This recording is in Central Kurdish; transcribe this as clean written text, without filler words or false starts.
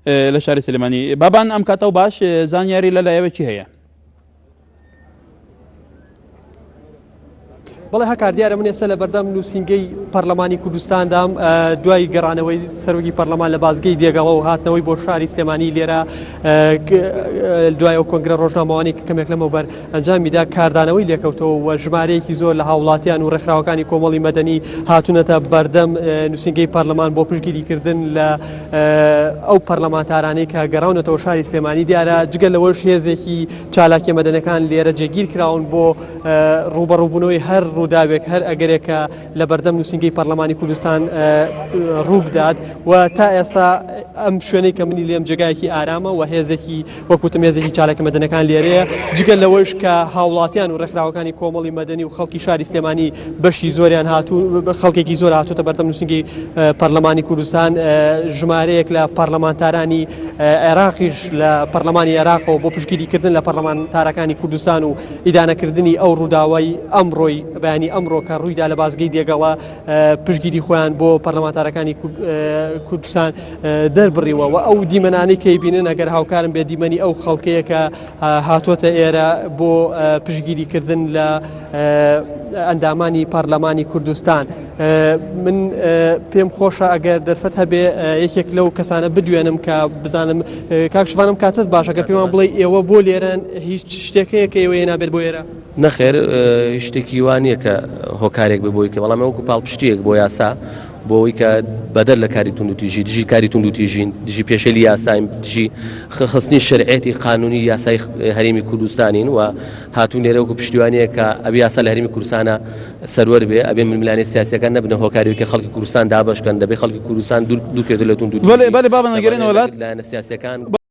لە شاری سلێمانی. بابان ئەم کاتە و باش زانیاری لە لایەوە چی هەیە؟ بەڵێ هەکار دیارە من ئێستا لە بەردەم نووسینگەی پەرلەمانی کوردستاندام دوای گەڕانەوەی سەرۆکی پەرلەمان لە بازگەی دێگەڵە و هاتنەوەی بۆ شاری سلێمانی لێرە دوای ئەو کۆنگرە ڕۆژنامەوانی کە کەمێک لەمەوبەر ئەنجامیدا کاردانەوەی لێکەوتەوە و ژمارەیەکی زۆر لە هاوڵاتیان و ڕێکخراوەکانی کۆمەڵی مەدەنی هاتوونەتە بەردەم نووسینگەی پەرلەمان بۆ پشتگیریکردن لە ئەو پەرلەمانتارانەی کە گەڕاونەتەوە شاری سلێمانی دیارە جگە لەوەش هێزێکی چالاکیە مەدەنەکان لێرە جێگیر کراون بۆ ڕووبەڕووبوونەوەی هەر ڕووداوێک هەر ئەگەرێک کە لە بەردەم نووسینگەی پەرلەمانی کوردستان ڕووبدات و تا ئێستا ئەم شوێنەی کە منی لێم جێگایەکی ئارامە و هێزێکی وەکوتم هێزێکی چالاکە مەدەنەکان لێرەیە جگە لەوەش کە هاوڵاتیان و ڕێکخراوەکانی کۆمەڵی مەدەنی و خەڵکی شاری سلێمانی بەشی زۆریان هاتوو خەڵکێکی زۆر هاتووتە بەردەم نووسینگەی پەرلەمانی کوردستان ژمارەیەک لە پەرلەمانتارانی عێراقیش لە پەرلەمانی عێراقەوە بۆ پشتگیریکردن لە پەرلەمانتارەکانی کوردستان و ئیدانەکردنی ئەو ڕووداوەی ئەمڕۆی بەیانی ئەمڕۆ کە ڕوویدا لە بازگەی دێگەڵە پشتگیری خۆیان بۆ پەرلەمانتارەکانی کوردستان دەربڕیوە و ئەو دیمەنانەی کە بینن ئەگەر هاوکارم بێ دیمەنی ئەو خەڵکەیە کە هاتۆتە ئێرە بۆ پشتگیریکردن لە ئەندامانی پەرلەمانی کوردستان. من پێم خۆشە ئەگەر دەرفەت هەبێ یەکێک لەو کەسانە بدوێنم کە بزانم کاک شوانم کاتت باشە کە پێمان بڵێ ئێوە بۆ لێرەن هیچ شتێک هەیە کە ئێوە نابێت بۆ ئێرە نەخێر شتێکی وا نییە کە هۆکارێک بێ بۆی کە بەڵام وەکو پاڵپشتیەک بۆ یاسا بۆ ئەوەی کە بەدەر لە کاری توندوتیژی دژی کاری توندوتیژین دژی پێشێلی یاساین دژی خستنی شەرعێتی قانونی یاسای هەرێمی کوردستانین و هاتوون لێرە وەکو پشتیوانیەک کە ئەبێ یاسا لە هەرێمی کوردستانە سەروەر بێ ئەبێ ململانێ سیاسیەکان نەبنە هۆکاری کە خەڵکی کوردستان دابەشکەن دەبێ خەڵکی کوردستان دوور دوورکەوێتەوە لە توندوتیژی بەڵێ بەڵێ بابە نەگەرێنەوە لات لایەنە سیاسیەکان.